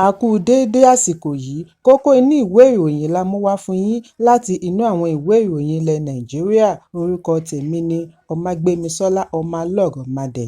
A kú déédé àsìkò yìí. Kókó inú ìwé ìròyìn la mú wá fún yín láti inú àwọn ìwé ìròyìn ilẹ̀ Nàìjíríà. Orúkọ tèmi ni Ọmágbémisọ́lá Ọmọlọ́rọ̀mádé.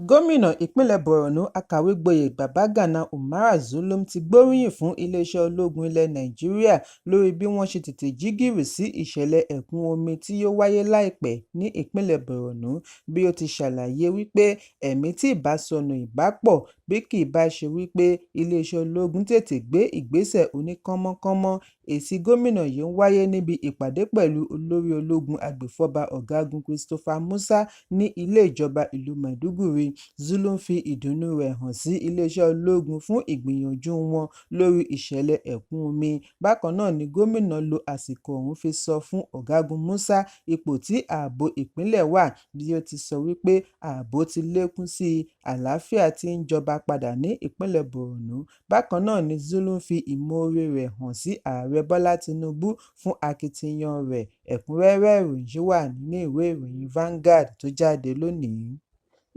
Gómìnà ìpínlẹ̀ Borno, Akàwé-gboyè Babagana Umara Zulum ti gbóríyìn fún iléeṣẹ́ ológun ilẹ̀ Nàìjíríà lórí bí wọ́n ṣe tètè jí gìrì sí ìṣẹ̀lẹ̀ ẹ̀kún omi tí ó wáyé láìpẹ́ ní ìpínlẹ̀ Borno, bí ó ti ṣàlàyé wípé ẹ̀mí tí ìbá sọnù ìbá pọ̀ bí kì bá ṣe wípé iléeṣẹ́ ológun tètè gbé ìgbésẹ̀ oníkànmọ́nkànmọ́. Èsì gómìnà yìí ń wáyé níbi ìpàdé pẹ̀lú olórí ológun agbèfọ́ba Ọ̀gágun Christopher Musa ní ilé ìjọba ìlú Maiduguri. Zulum fi ìdùnnú rẹ̀ hàn sí iléeṣẹ́ ológun fún ìgbìyànjú wọn lórí ìṣẹ̀lẹ̀ ẹ̀kún omi. Bákan náà ni gómìnà lo àsìkò ọ̀hún fi sọ fún Ọ̀gágun Musa ipò tí ààbò ìpínlẹ̀ wà, bí ó ti sọ wípé ààbò ti lékún sí i, àlàáfíà ti ń jọba padà ní ìpínlẹ̀ Borno. Bákan náà ni Zulum fi ìmoore rẹ̀ hàn sí Ààrẹ Bọ́lá Tinubu fún akitiyan rẹ̀. Ẹ̀kúnrẹ́rẹ́ ìròyìn yìí wà nínú ìwé ìròyìn Vanguard tó jáde lónìí.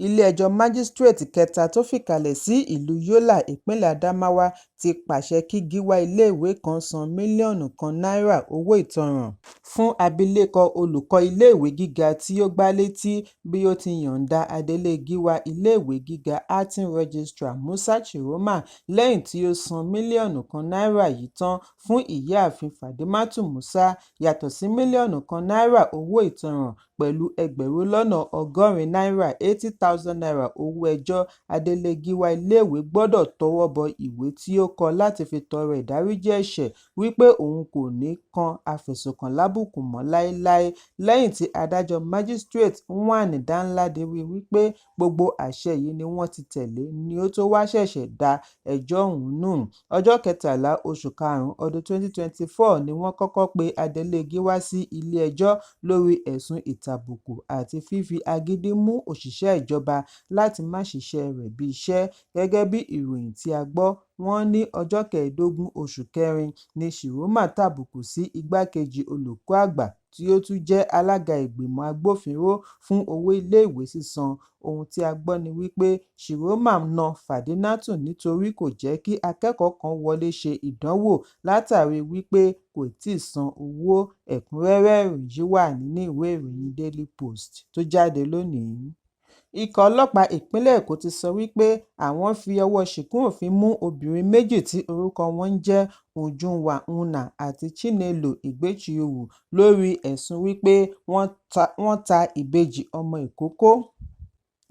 Ilé-ẹjọ́ Májísíréètì kẹta tó fìkàlẹ̀ sí ìlú Yola, ìpínlẹ̀ Adamawa, ti pàṣẹ kí gíwá iléèwé kan san mílíọ̀nù 1 náírà owó ìtanràn fún abilékọ olùkọ́ iléèwé gíga tí ó gbá létí, bí ó ti yọ̀ǹda adelé-gíwá iléèwé gíga Acting Registrar Musa Ciroma lẹ́yìn tí ó san mílíọ̀nù 1 náírà yìí tán fún Ìyáàfin Fadimatu Musa. Yàtọ̀ sí mílíọ̀nù 1 náírà owó ìtanràn pẹ̀lú ẹgbẹ̀rún lọ́nà ọgọ́rin náírà ₦80,000 owó ẹjọ́, adelé-gíwá iléèwé gbọdọ̀ tọwọ́ bọ ìwé tí ó kọ láti fi tọrọ ìdáríjì ẹ̀ṣẹ̀ wípé òun kò ní kan afẹ̀sùnkàn lábùkù mọ́ láéláé, lẹ́yìn tí adájọ́ Májísíréètì Uwani Danladi rí wípé gbogbo àṣẹ yìí ni wọ́n ti tẹ̀lé ni ó tó wáá ṣẹ̀ṣẹ̀ da ẹjọ́ ọ̀hún nù. Ọjọ́ 13 oṣù karùn-ún ọdún 2024 ni wọ́n kọ́kọ́ pe adelé-gíwá sí ilé-ẹjọ́ lórí ẹ̀sùn ìtàbùkù àti fífi agídí mú òṣìṣẹ́ ìjọba láti má ṣiṣẹ́ rẹ̀ bí iṣẹ́. Gẹ́gẹ́ bí ìròyìn tí a gbọ́, wọ́n ní ọjọ́ 15 oṣù kẹrin ní Ciroma tàbùkù sí igbákejì olùkọ́ àgbà tí ó tún jẹ́ alága ìgbìmọ̀ agbófinró fún owó iléèwé sísan. Ohun tí a gbọ́ ni wípé Ciroma na Fadinatu nítorí kò jẹ́ kí akẹ́kọ̀ọ́ kan wọlé ṣe ìdánwò látàrí wípé kò tíì san owó. Ẹ̀kúnrẹ́rẹ́ ìròyìn yìí wà nínú ìwé ìròyìn Daily Post tó jáde lónìí. Ikọ̀ ọlọ́pàá ìpínlẹ̀ Èkó ti sọ wípé àwọn fi ọwọ́ ṣìkún òfin mú obìnrin méjì tí orúkọ wọn ń jẹ́ Ujunwa Nnah àti Chinelo Ikpeazu lórí ẹ̀sùn wípé wọ́n ta ìbejì ọmọ ìkókó.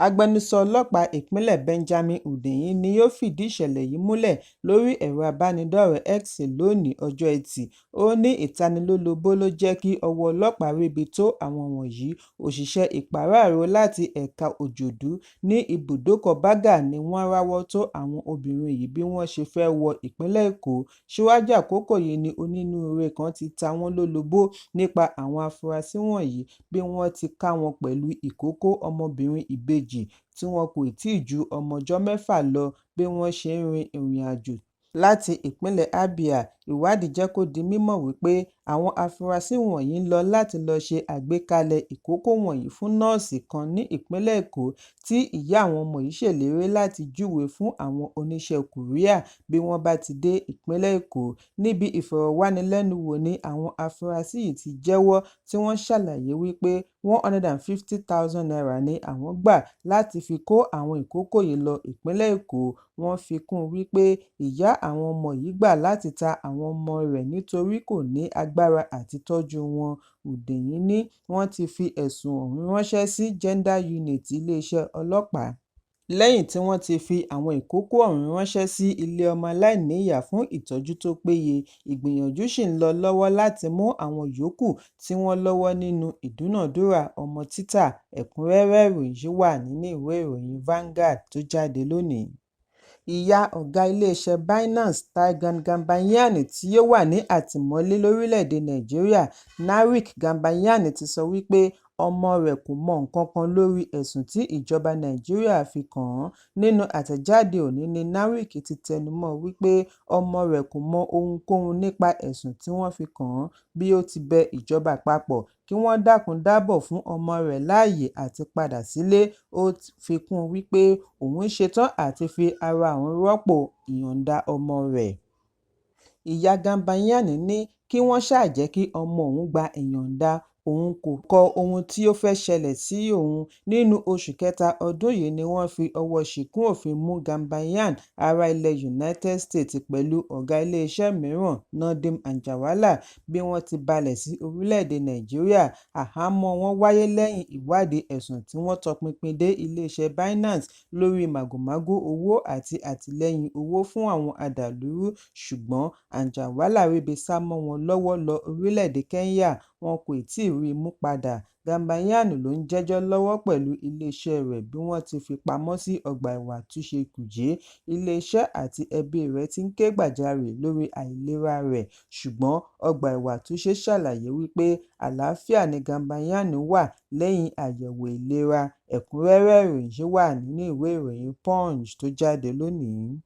Agbẹnusọ ọlọ́pàá ìpínlẹ̀ Benjamin Hundeyin ni ó fìdí ìṣẹ̀lẹ̀ yìí múlẹ̀ lórí ẹ̀rọ ìbánidọ́rẹ̀ẹ́ X lónìí ọjọ́ Ẹtì. Ó ní ìtanilólobó ló jẹ́ kí ọwọ́ ọlọ́pàá ríbi tó àwọn wọ̀nyí. Òṣìṣẹ́ ìpàráàró láti ẹ̀ka Òjòdú ní ibùdókọ̀ Berger ni wọ́n ráwọ́ tó àwọn obìnrin yìí bí wọ́n ṣe fẹ́ wọ ìpínlẹ̀ Èkó. Síwájú àkókò yìí ni onínúure kan ti ta wọ́n lólobó nípa àwọn afurasí wọ̀nyí bí wọ́n ti ká wọn pẹ̀lú ìkókó ọmọbìnrin ìbejì tí wọn kò tíì ju ọmọ ọjọ́ 6 lọ bí wọ́n ṣe ń rin ìrìnàjò láti ìpínlẹ̀ Abia. Ìwádìí jẹ́ kó di mímọ̀ wípé àwọn afurasí wọ̀nyí ń lọ láti lọ ṣe àgbékalẹ̀ ìkókó wọ̀nyí fún nọ́ọ̀sì kan ní ìpínlẹ̀ Èkó tí ìyá àwọn ọmọ yìí ṣèlérí láti júwe fún àwọn oníṣẹ́ kùríà bí wọ́n bá ti dé ìpínlẹ̀ Èkó. Níbi ìfọ̀rọ̀wánilẹ́nuwò ni àwọn afurasí yìí ti jẹ́wọ́ tí wọ́n ṣàlàyé wípé ₦150,000 ni àwọn gbà láti fi kó àwọn ìkókó yìí lọ ìpínlẹ̀ Èkó. Wọ́n fi kún un wípé ìyá àwọn ọmọ yìí gbà láti ta àwọn ọmọ rẹ̀ nítorí kò ní agbára àti tọ́jú wọn. Hundeyin ni wọ́n ti fi ẹ̀sùn ọ̀hún ránṣẹ́ sí Gender Unit iléeṣẹ́ ọlọ́pàá lẹ́yìn tí wọ́n ti fi àwọn ìkókó ọ̀hún ránṣẹ́ sí ilé ọmọ aláìníyàá fún ìtọ́jú tó péye. Ìgbìyànjú sì ń lọ lọ́wọ́ láti mú àwọn yòókù tí wọ́n lọ́wọ́ nínú ìdúnàádúrà ọmọ títà. Ẹ̀kúnrẹ́rẹ́ ìròyìn yìí wà nínú ìwé ìròyìn Vanguard tó jáde lónìí. Ìyá ọ̀gá iléeṣẹ́ Binance, Tigran Gambaryan tí ó wà ní àtìmọ́lé lórílẹ̀-èdè Nàìjíríà, Narik Gambaryan ti sọ wípé ọmọ rẹ̀ kò mọ nǹkankan lórí ẹ̀sùn tí ìjọba Nàìjíríà fi kàn án. Nínú àtẹ̀jáde òní ní NAWIC ti tẹnumọ́ wípé ọmọ rẹ̀ kò mọ ohunkóhun nípa ẹ̀sùn tí wọ́n fi kàn án, bí ó ti bẹ ìjọba àpapọ̀ kí wọ́n dákun dábọ̀ fún ọmọ rẹ̀ láàyè àti padà sílé. Ó fi kún wípé òun ṣetán àti fi ara òun rọ́pò ìyọ̀ǹda ọmọ rẹ̀. Ìyá Gambaryan ní kí wọ́n ṣáà jẹ́ kí ọmọ òun gba ìyọ̀ǹda, òun kò kọ ohun tí ó fẹ́ ṣẹlẹ̀ sí òun. Nínú oṣù kẹta ọdún yìí ni wọ́n fi ọwọ́ ṣìkún òfin mú Gambaryan, ará ilẹ̀ United States, pẹ̀lú ọ̀gá iléeṣẹ́ mìíràn, Nadeem Anjarwalla, bí wọ́n ti balẹ̀ sí orílẹ̀-èdè Nàìjíríà. Àhámọ́ wọn wáyé lẹ́yìn ìwádìí ẹ̀sùn tí wọ́n tọpinpin dé iléeṣẹ́ Binance lórí màgòmágó owó àti àtìlẹ́yìn owó fún àwọn adàlúrú, ṣùgbọ́n Anjarwalla ríbi sá mọ́ wọn lọ́wọ́ lọ orílẹ̀-èdè Kenya, wọn kò tíì rí i mú padà. Gambaryan ló ń jẹ́jọ́ lọ́wọ́ pẹ̀lú iléeṣẹ́ rẹ̀ bí wọ́n ti fi pamọ́ sí ọgbà ẹ̀wọ̀n àtúnṣe Kuje. Iléeṣẹ́ àti ẹbí rẹ̀ ti ń ké gbàjarè lórí àìlera rẹ̀, ṣùgbọ́n ọgbà ẹ̀wọ̀n àtúnṣe ṣàlàyé wípé àlàáfíà ni Gambaryan wà lẹ́yìn àyẹ̀wò ìlera. Ẹ̀kúnrẹ́rẹ́ ìròyìn yìí wà nínú ìwé ìròyìn Punch tó jáde lónìí.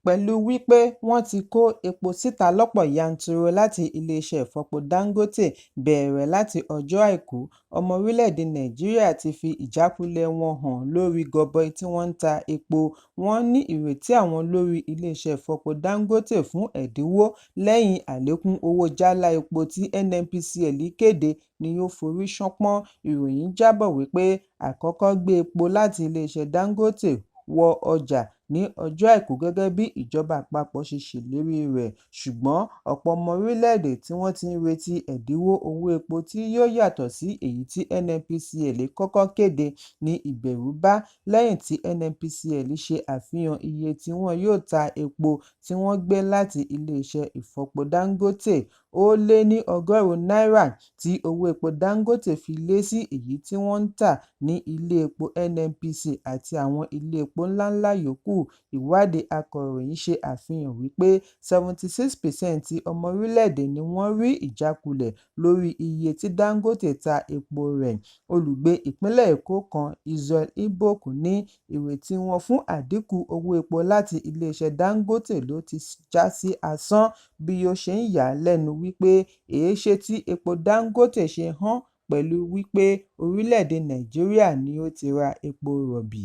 Pẹ̀lú wípé wọ́n ti kó epo síta lọ́pọ̀ yanturu láti iléeṣẹ́ ìfọpo Dangote bẹ̀rẹ̀ láti ọjọ́ Àìkú, ọmọ orílẹ̀-èdè Nàìjíríà ti fi ìjákulẹ̀ wọn hàn lórí gọbọi tí wọ́n ń ta epo. Wọ́n ní ìrètí àwọn lórí iléeṣẹ́ ìfọpo Dangote fún ẹ̀dínwó lẹ́yìn àlékún owó jálá epo tí NNPCL kéde ni ó forí ṣánpọ́n. Ìròyìn jábọ̀ wípé àkọ́kọ́ gbé epo láti iléeṣẹ́ Dangote wọ ọjà ní ọjọ́ Àìkú gẹ́gẹ́ bí ìjọba àpapọ̀ ṣe ṣèlérí rẹ̀, ṣùgbọ́n ọ̀pọ̀ ọmọ orílẹ̀-èdè tí wọ́n ti ń retí ẹ̀dínwó owó epo tí yóò yàtọ̀ sí èyí tí NNPCL kọ́kọ́ kéde ní ìbẹ̀rù bá lẹ́yìn tí NNPCL ṣe àfihàn iye tí wọn yóò ta epo tí wọ́n gbé láti iléeṣẹ́ ìfọpo Dangote. Ó lé ní ọgọ́rùn-ún náírà tí owó epo Dangote fi lé sí èyí tí wọ́n ń tà ní ilé epo NNPC àti àwọn ilé epo ńláńlá yòókù. Ìwádìí akọ̀ròyìn ṣe àfihàn wípé 76% ọmọ orílẹ̀-èdè ni wọ́n rí ìjákulẹ̀ lórí iye tí Dangote ta epo rẹ̀. Olùgbé ìpínlẹ̀ Èkó kan, Israel Ibok, ní ìrètí wọn fún àdínkù owó epo láti iléeṣẹ́ Dangote ló ti já sí asán, bí ó ṣe ń yà á lẹ́nu wípé èéṣe tí epo Dangote ṣe hán pẹ̀lú wípé orílẹ̀-èdè Nàìjíríà ni ó ti ra epo rọ̀bì.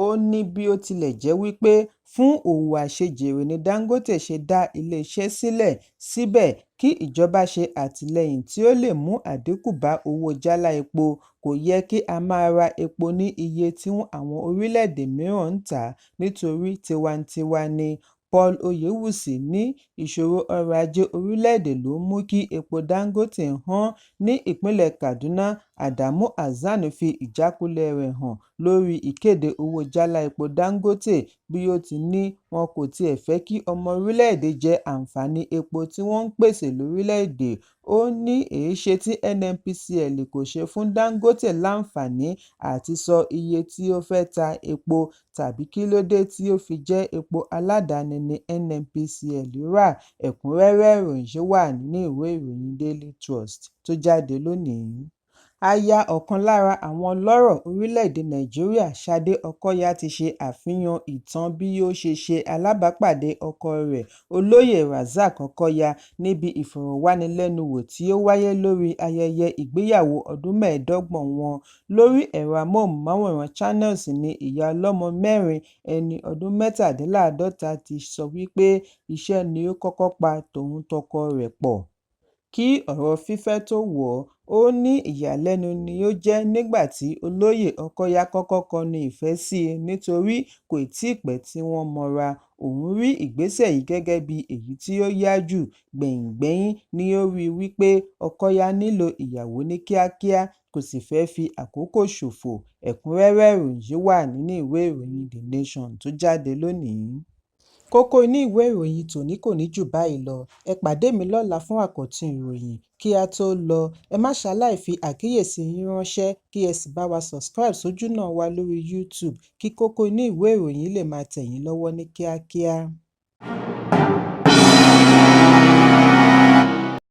Ó ní bí ó tilẹ̀ jẹ́ wípé fún òwò àṣejèrè ni Dangote ṣe dá iléeṣẹ́ sílẹ̀, síbẹ̀ kí ìjọba ṣe àtìlẹ́yìn tí ó lè mú àdínkù bá owó jálá epo. Kò yẹ kí á máa ra epo ní iye tí àwọn orílẹ̀-èdè mìíràn ń tà á nítorí tiwantiwa ni. Paul Oyewusi ní ìṣòro ọrọ̀ ajé orílẹ̀-èdè ló ń mú kí epo Dangote hán. Ní ìpínlẹ̀ Kaduna, Adamu Hasan fi ìjákulẹ̀ rẹ̀ hàn lórí ìkéde owó jálá epo Dangote, bí ó ti ní wọn kò tiẹ̀ fẹ́ kí ọmọ orílẹ̀-èdè jẹ àǹfààní epo tí wọ́n ń pèsè lórílẹ̀-èdè. Ó ní èéṣe tí NNPCL kò ṣe fún Dangote láǹfààní àti sọ iye tí ó fẹ́ ta epo tàbí kílódé tí ó fi jẹ́ epo aládàáni ní NNPCL rà. Ẹ̀kúnrẹ́rẹ́ ìròyìn yìí wà nínú ìwé ìròyìn Daily Trust tó jáde lónìí. Aya ọ̀kan lára àwọn ọlọ́rọ̀ orílẹ̀-èdè Nàìjíríà, Ṣadé Ọkọya ti ṣe àfihàn ìtàn bí ó ṣe ṣe alábàápàdé ọkọ rẹ̀, Olóyè Rasaq Ọkọya, níbi ìfọ̀rọ̀wánilẹ́nuwò tí ó wáyé lórí ayẹyẹ ìgbéyàwó ọdún 25 wọn. Lórí ẹ̀rọ amóhùnmáwòrán Channels ní ìyá ọlọ́mọ mẹ́rin ẹni ọdún 47 ti sọ wípé iṣẹ́ ni ó kọ́kọ́ pa tòun tọkọ rẹ̀ pọ̀ kí ọ̀rọ̀ fífẹ́ tó wọ̀ ọ́. Ó ní ìyàlẹ́nu ni ó jẹ́ nígbà tí Olóyè Ọkọya kọ́kọ́ kọnu ìfẹ́ sí i nítorí kò tíì pẹ́ tí wọ́n mọra. Òun rí ìgbésẹ̀ yìí gẹ́gẹ́ bí èyí tí ó yá jù. Gbẹ̀yìngbẹ́yín ni ó rí i wípé Ọkọya nílò ìyàwó ní kíákíá, kò sì fẹ́ fi àkókò ṣòfò. Ẹ̀kúnrẹ́rẹ́ ìròyìn yìí wà nínú ìwé ìròyìn The Nation tó jáde lónìí. Kókó inú ìwé ìròyìn tòní kò ní jù báyìí lọ. Ẹ pàdé mi lọ́la fún àkọ́tún ìròyìn. Kí á tó lọ, ẹ má ṣaláì fi àkíyèsí yín ránṣẹ́ kí ẹ sì bá wa subscribe sójúnà wa lórí YouTube kí kókó inú ìwé ìròyìn lè máa tẹ̀ yín lọ́wọ́ ní kíákíá.